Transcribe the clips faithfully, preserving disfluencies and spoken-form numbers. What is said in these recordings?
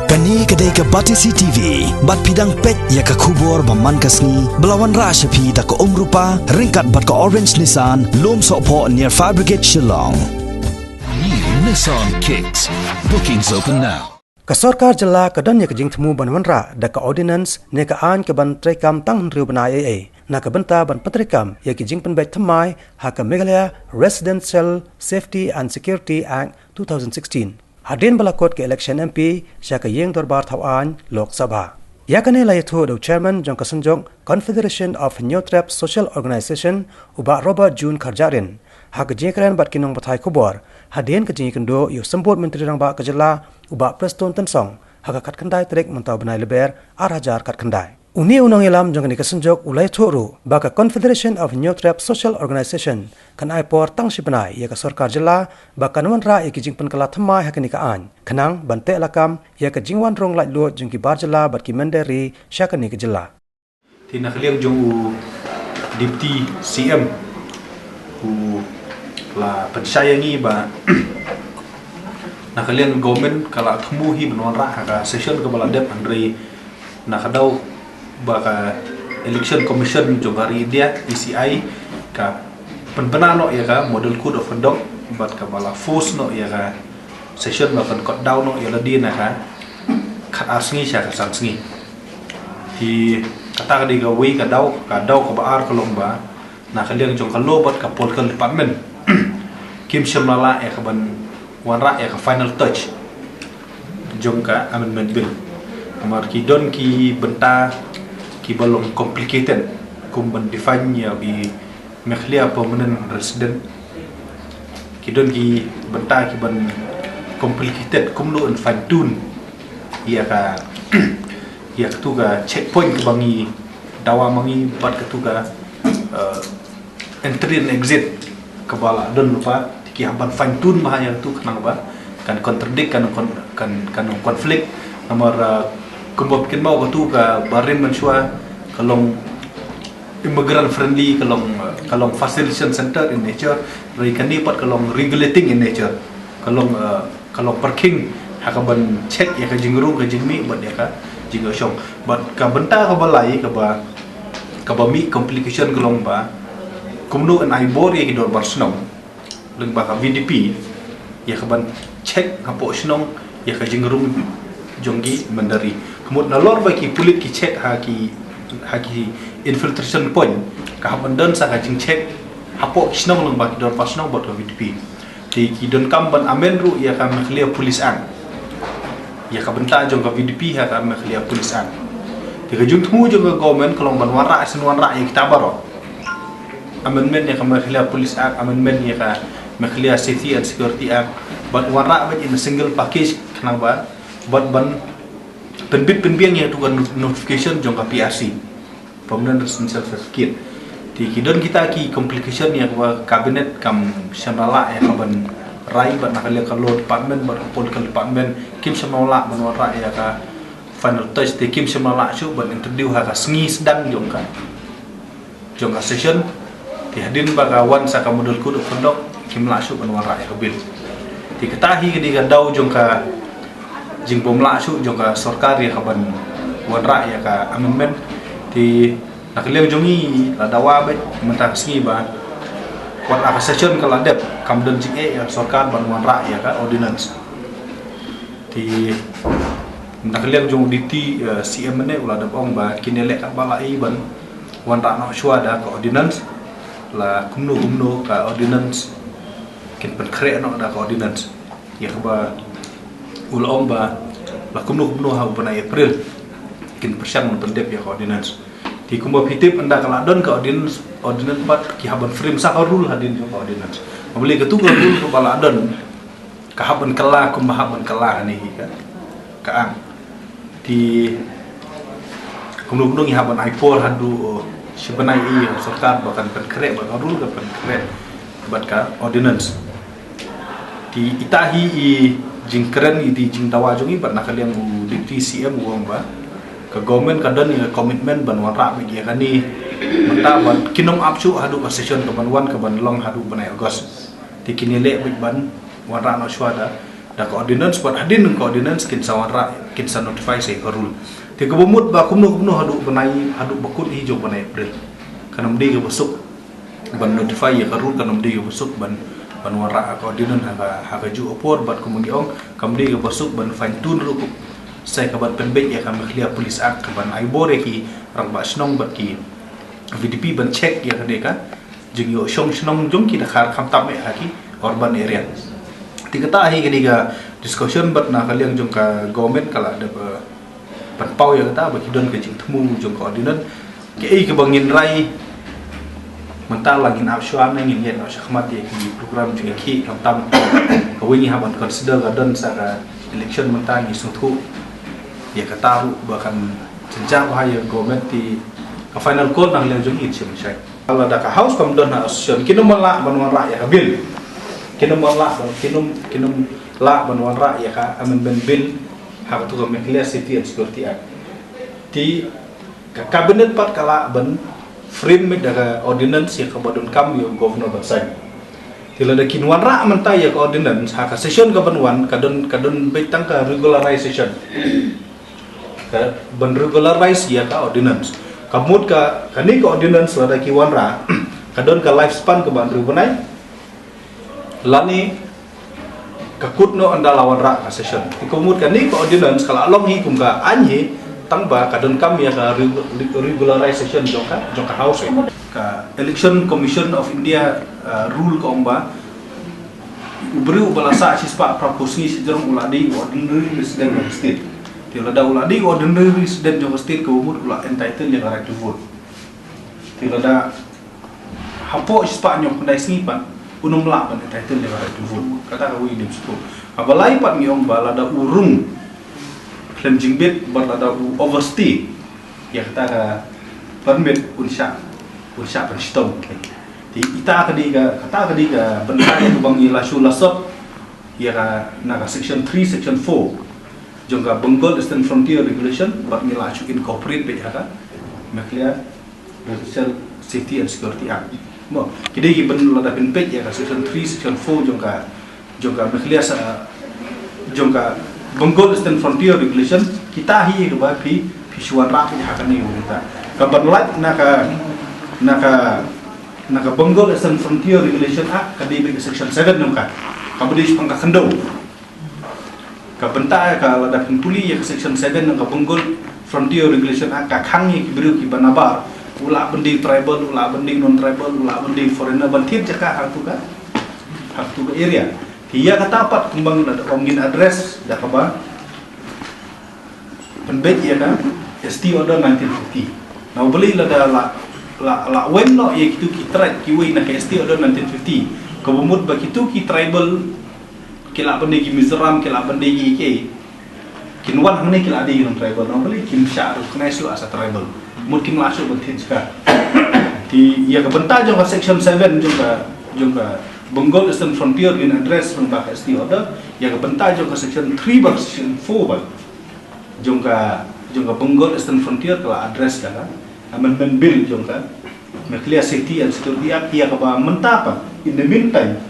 Kane ka dei ka Batesi T V, bad phi dang peit ïa ka khubor ba man ka sngi, ba la wanrah sha phi da ka Umrupa, ryngkat bad ka Orange Nissan, Lumsohphoh near Fire Brigade Shillong. New Nissan Kicks. Bookings open now. Ka sorkar jylla ka don ïa ka jingthmu ban wanrah da ka ordinance ne ka aiñ ka ban treikam tang hynriew bnai ei ei, na ka bynta ban pyntreikam ïa ki jingpynbeit thymmai ha ka Meghalaya Residential Safety and Security Act two thousand sixteen. Hadien ba la kut ka election M P sha ka ïing dorbar thaw aiñ Lok Sabha. Ïa kane la ïathuh da u chairman jong ka synjuk Confederation of Hynñiewtrep Social Organization, u Bah Robert June Kharjahrin, ha ka jingkren bad ki nongpathai khubor hadien ka jingïakynduh ïa u symbud Myntri Rangbah ka jylla, u Bah Prestone Tynsong, ha ka khatkhyndai tarik mynta u bnai Lber ar hajar khatkhyndai. Une u nongïalam jong kane ka synjuk u la ïathuh ruh ba ka Confederation of Hynñiewtrep Social Organization kan ai por tang shi bnai ïa ka sorkar jylla ba kan wanrah ïa ki jingpynkylla thymmai ha kane ka aiñ, khnang ban teh lakam ïa ka jingwan rung laitluid jong ki bar jylla bad ki mynder ri sha kane ka jylla. Te na ka liang jong u Deputy C M, u la pynshai ïa ngi ba na ka liang government ka la thmu hi ban wanrah ha ka session kaba la dep, hynrei na ka daw ba ka Election Commission jong ka ri India, E C I, ka pynbna noh ïa ka Model Code of Conduct, bad kaba la force noh ïa ka session ba pynkut daw noh ïa lade na ka khatar sngi sha ka san sngi. Te kata ka dei kawei ka daw, ka daw kaba ar ka long ba na ka liang jong ka law bad ka political department kim shym la lah ïa ka ban wanrah ïa ka final touch jong ka amendment bill. Namar ki don ki bynta kiba long complicated, kum ban define ïa u Meghalaya permanent resident. Ki don ki bynta kiban complicated, kumno yn fine tune ïa ka ïa katu ka checkpoint kaba ngi dawa ma ngi bad katu ka, eh, entry and exit kaba la don lypa, te ki hap ban fine tune bha ïa katu khnang ba kan contradict, kan con-, kan, kan conflict. Namar, eh, kumba phi kynmaw, katu kaba rim mynshuwa ka long immigrant friendly, ka long, eh, ka long facilitation center in nature, hynrei kane pat ka long regulating in nature, ka long, eh, ka long pyrkhing ha kaban check ïa ka jingrung, ka jingmih bad ïa ka jingïashong. Bad ka bynta kaba lai kaba, kaba mih complication ka long ba kumno yn ai bor ïa ki dorbar shnong lyngba ka V D P ïa kaban check hapoh shnong ïa ka jingrung jong ki mynder ri. Ka mut nalor ba ki pulit ki check ha ki, ha ki infiltration point, ka hap ban don sa ka jingcheck hapoh ki shnong lyngba ki dorbar shnong bad ka V D P. Te ki donkam ban amend ruh ïa ka Meghalaya Police Act, ïa ka bynta jong ka V D P ha ka Meghalaya Police Act. Te ka jingthmu jong ka government ka long ban wanrah, shen wanrah ïa kita baroh. Amendment ïa ka Meghalaya Police Act, amendment ïa ka Meghalaya Safety and Security Act, bad wanrah beit in a single package khnang ba, bad ban pynbit pynbiang ïa katu ka not-, notification jong ka P R C, Permanent Residential Certificate. Te ki don kita ki complication ïa kaba cabinet kam shym la lah ïa kaban rai, bad na ka liang ka law department bad ka political department kim shym la lah ban wanrah ïa ka final touch, te kim shym la lah shuh ban introduce ha ka sngi sdang jong ka, jong ka session. Te hadien ba ka wan sa ka Model Code of Conduct, kim lah shuh ban wanrah ïa ka bill. Te kata hi ka dei ka daw jong ka jingbym lah shuh jong ka sorkar ïa kaban wanrah ïa ka amendment. Te na ka liang jong ngi la dawa beit mynta ka sngi ba wat la ka session ka la dep, kam don jingeh ïa ka sorkar ban wanrah ïa ka ordinance. Te na ka liang jong u Deputy, eh, C M mynne u la dep ong ba kin ïaleh katba la ïohi ban wanrah noh shuwa da ka ordinance, la kumno kumno ka ordinance kin pynkhreh noh da ka ordinance. Ïa kaba u la ong ba la kumno kumno ha u bnai April kin pyrshang ban pyndep ïa ka ordinance. Te kumba phi tip, ynda ka la don ka ordinance, ordinance pat ki hap ban frame sa ka rule hadien jong ka ordinance. Balei katu ka rule kaba la don ka hap ban kylla kumba hap ban kylla hangne hi ka, ka act. Te kumno kumno ngi hap ban ai por haduh, oh, shi bnai ei ha sorkar ba kan pynkhreh bad ka rule, kan pynkhreh bad ka ordinance. Te ita hi i jingkren, ita i jingdawa jong ngi, bad na ka liang u Deputy C M u ong ba ka government ka don ïa ka commitment ban wanrah beit ïa kane mynta, bad kin ym ap shuh haduh ka session kaban wan, kaban long haduh bnai August. Te kin ïaleh beit ban wanrah noh shuwa da Da ka ordinance, bad hadien ka ordinance kin sa wanrah, kin sa notify sa ka rule. Te kaba mut ba kumno kumno haduh bnai, haduh ba kut hi jong bnai April, kan ym dei kaba suk ban notify ïa ka rule, kan ym dei kaba suk ban, ban wanrah ka ordinance ha ka, ha kajuh ka por, bad kumba ngi ong, kam dei kaba suk ban fine tune ruh, sa kaban pynbeit ïa ka Meghalaya Police Act, kaban ai bor ïa ki rangbah shnong bad ki VDP ban check ïa kane ka jingïoh shong shnong jong ki dkhar, khamtam eh ha ki urban area. Te kata hi kane ka discussion, bad na ka liang jong ka government ka la dep, eh, pynpaw ïa kata ba ki don ka jingthmu jong ka ordinance. Kaei kaba ngin rai mynta, la ngin ap shuwa ne ngin ïaid noh shakhmat ïa ki program jong ki, khamtam kawei ngi hap ban consider ka don sa ka election mynta, ngi sngewthuh ïa kata ruh ba kan jynjar bha ïa ka government. Te ka final call na ka liang jong ngi shisha. Lada ka House kam don ha session, kin ym lah ban wanrah ïa ka bill. Kin ym lah ban, kin ym, kin ym lah ban wanrah ïa ka amendment bill ha katu ka Meghalaya Safety and Security Act. Te ka cabinet pat ka lah ban frame da ka ordinance ïa kaba donkam ïa u governor ban sign. Te lada kin wanrah mynta ïa ka ordinance ha ka session kaban wan, ka don, ka don beit tang ka regularization. Kaban regularize ïa ka ordinance. Ka mut ka, kane ka ordinance lada ki wanrah, ka don ka lifespan kaba hynriew bnai, lane ka kut noh ynda la wanrah ka session. Te ka mut kane ka ordinance ka la long hi kum ka aiñ hi, tang ba ka donkam ïa ka regu-, regularization jong ka, jong ka House. Ka Election Commission of India, uh, rule ka ong ba u briew uba la sah shispah phra phew sngi shajrong u la dei u ordinary resident jong ka state. Te lada u la dei u ordinary resident jong ka state, ka mut u la entitled ïa ka right to vote. Te lada hapoh shispah hynñiewphew khyndai sngi pat, un ym lah ban entitled ïa ka right to vote. Kata kawei, dim shuh. Kaba lai pat ngi ong ba lada u rung khlem jingbit bad lada u overstay ïa kata ka permit, un shah, un shah pynshitom. Te ita ka dei ka, kata ka dei ka bynta ïa kaba ngi la shu la sot ïa ka na ka section three, section four jong ka Bengal Eastern Frontier Regulation, bad ngi la shu incorporate beit ha ka Meghalaya Residential Safety and Security Act. Mo, ki dei ki byn, lada phin peit ïa ka section three, section four jong ka, jong ka Meghalaya sa, jong ka Bengal Eastern Frontier Regulation, kita hi kaba phi, phi shu wanrah phi ha kane ka bynta. Kaban lait na ka, na ka, na ka Bengal Eastern Frontier Regulation Act, ka dei beit ka section seven jong ka, kaba dei shaphang ka khyndew. Ka bynta ïa ka, lada phin pule ïa ka section seven jong ka Bengal Frontier Regulation Act, ka khang ïa ki briew kiba nabar, u lah ban dei tribal, u lah ban dei non-tribal, u lah ban dei foreigner, ban thied jaka ha katu ka, ha katu ka area. Te ïa kata pat kumba ngi la da ong, ngin address da kaba pynbeit ïa ka S T Order nineteen fifty. Na u beli lada la, la, la weng noh ïa kitu ki tribe kiwei na ka S T Order nineteen fifty, kaba mut ba kitu ki tribal ki lah ban dei ki Mizoram, ki lah ban dei ki, ki, kin wan hangne ki lah dei ki non-tribal, na u beli kim shah recognize shuh as a tribal. Mut kim lah shuh ban thied jaka. Te ïa ka bynta jong ka section seven jong ka, jong ka Bengal Eastern Frontier ngin address lyngba ka S T Order. Ïa ka bynta jong ka section three bad section four bad jong ka, jong ka Bengal Eastern Frontier ka la address da ka Amendment Bill jong ka Meghalaya Safety and Security Act, ïa kaba mynta pat, in the meantime,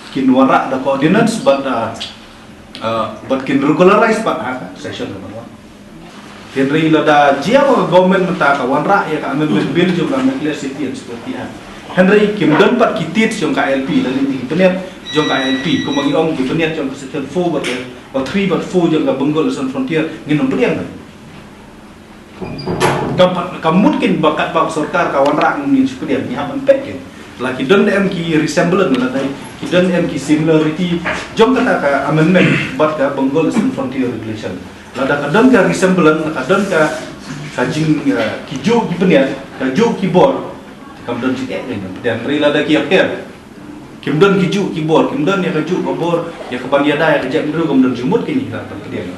kin wanrah da ka ordinance bad, uh, uh, bad kin regularize pat ha ka session kaban wan. Hynrei lada jia ba ka government mynta ka wanrah ïa ka Amendment Bill jong ka Meghalaya Safety and Security Act, hynrei kim don pat ki tied jong ka I L P, lane ki bniat jong ka I L P, kumba ngi ong ki bniat jong ka section four bad, uh, three bad four jong ka Bengal Eastern Frontier, ngin ym pdiang. Kam pat, kam mut kin ba katba ka sorkar ka wanrah ngin shu pdiang, ngi hap ban peit kin. La ki don em ki resemblance, lada ki don em ki similarity jong kata ka amendment bad ka Bengal Eastern Frontier Regulation. Lada ka don ka resemblance, ka don ka, ka jing, eh, ki juh ki bniat, ka juh ki bor, kam don jingeh, eh, pdiang. Hynrei lada ki apher, kim don ki juh ki bor, kim don ïa ka juh ka bor, ïa kaban ïada ïa ka jaitbynriew, kam don jingmut, kin ïa pdiang.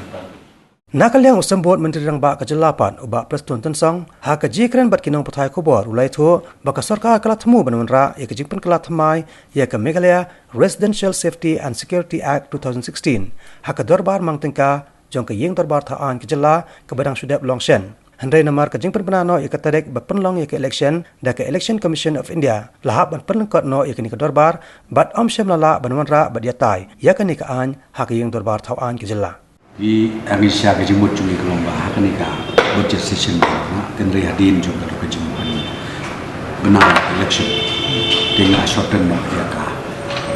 Na ka liang u Symbud Myntri Rangbah ka Jylla pat, u Bah Prestone Tynsong, ha ka jingkren bad ki nongpathai khubor, u la ïathuh ba ka sorkar ka la thmu ban wanrah ïa ka jingpynkylla thymmai ïa ka Meghalaya Residential Safety and Security Act two thousand sixteen ha ka dorbar mang tyngka jong ka Ïing Dorbar Thaw Aiñ ka Jylla kaba dang shu dep long shen. Hynrei namar ka jingpynbna noh ïa ka tarik ba pynlong ïa ka election da ka Election Commission of India, la hap ban pynlyngkot noh ïa kane ka dorbar bad ym shym la lah ban wanrah bad ïatai ïa kane ka aiñ ha ka ïing dorbar thaw aiñ ka jylla. Ïa ngi sha ka jingmut jong ngi ka long ba ha kane ka budget session, hynrei hadien jong ka dok ka jingmut bna election, te nga shorten noh ïa ka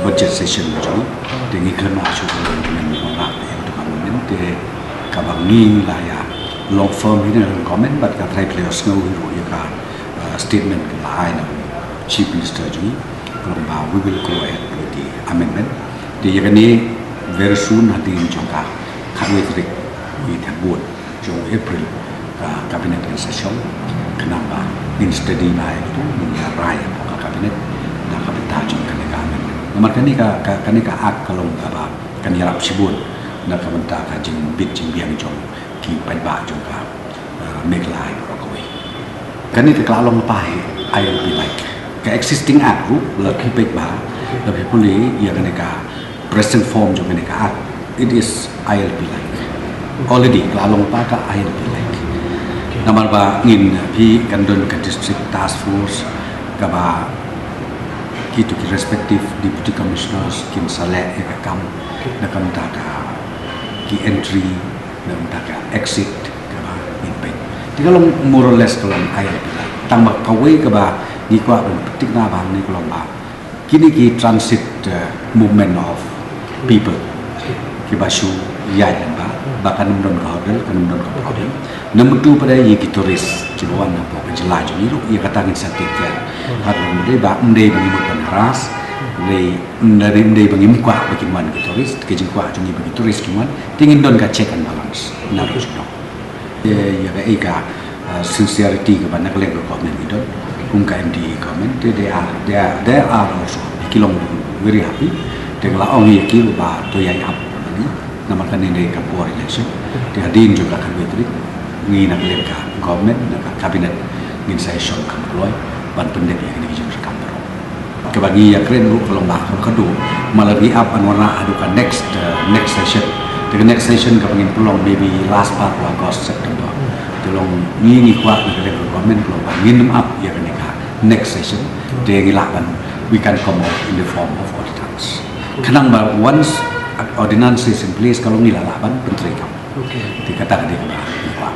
budget session jong, te ngi khlem lah shu khlem ngi wanrah ïa ka dok ka momen, te kaba ngi la ïa long firm hi na ka government bad ka trai player sngew hi ruh ïa ka, uh, statement ka la ai na Chief Minister jong ngi, ka long ba we will go ahead with the amendment. Te ïa kane very soon hadien jong ka khatwei tarik, wi tang bud jong April, ka cabinet ngin sa shong, khnang ba ngin study bha ïa kito, ngin ïa rai ïa ka cabinet na ka bynta jong kane ka amendment. Namar kane ka, ka, kane ka act ka long kaba kan ïarap shibun na ka bynta ka jingbit jingbiang jong ki paidbah jong ka, uh, Meghalaya baroh kawei. Kane ka la long lypa hi I L P like. Ka existing act ruh la phi peit bha, la phi pule ïa kane ka present form jong kane ka act, it is I L P like. Already ka la long lypa ka I L P like. Namar ba ngin, phi, kan don ka district task force kaba kito ki respective deputy commissioners kin sa leh ïa ka kam na ka bynta ka ki entry, na ka bynta ka exit, kaba ngin peit. Te ka long more or less ka long I L P like. Tang ba kawei kaba ngi kwah ban pynthikna bha hangne ka long ba kine ki transit, uh, movement of people kiba shu ïaid lyngba, ba kan ym don ka hurdle, kan ym don ka problem. Number two, pat ïa ki tourist kiba wan hapoh ka jylla jong ngi ruh, ïa kata ngin sa take care. Haba ym dei ba, ym dei ba ngi mut ban harass, ym dei, ym dei, ym dei ba ngim kwah ba kin wan ki tourist, ka jingkwah jong ngi ba ki tourist kin wan, te ngin don ka check and balance na ka jingdon. Ïa, ïa kaei ka, uh, sincerity kaba na ka liang ka government ki don, kum ka M D A government, they, they are, they are, they are also happy, ki long very happy. Te nga la ong ïa ki ba to ïaid ap namar kane dei ka por election. Te hadien jong ka khatwei tarik, ngi na ka liang ka government, na ka cabinet, ngin sa ïashong kham kloi ban pyndep ïa kine ki jingdonkam baroh. Kaba ngi ïakren ruh ka long ba ha kaba khadduh, ma la ngi ap ban wanrah haduh ka next, uh, next session. Te ka next session kaba ngin pynlong maybe last part of August, September. Te long ngi, ngi kwah na ka liang ka government ka long ba ngin ym ap ïa kane ka next session. Te ngi lah ban, we can come out in the form of ordinance. Khnang ba once ordinance is in place, ka long ngi la lah ban pyntreikam. Te kata ka dei kaba ngi kwah.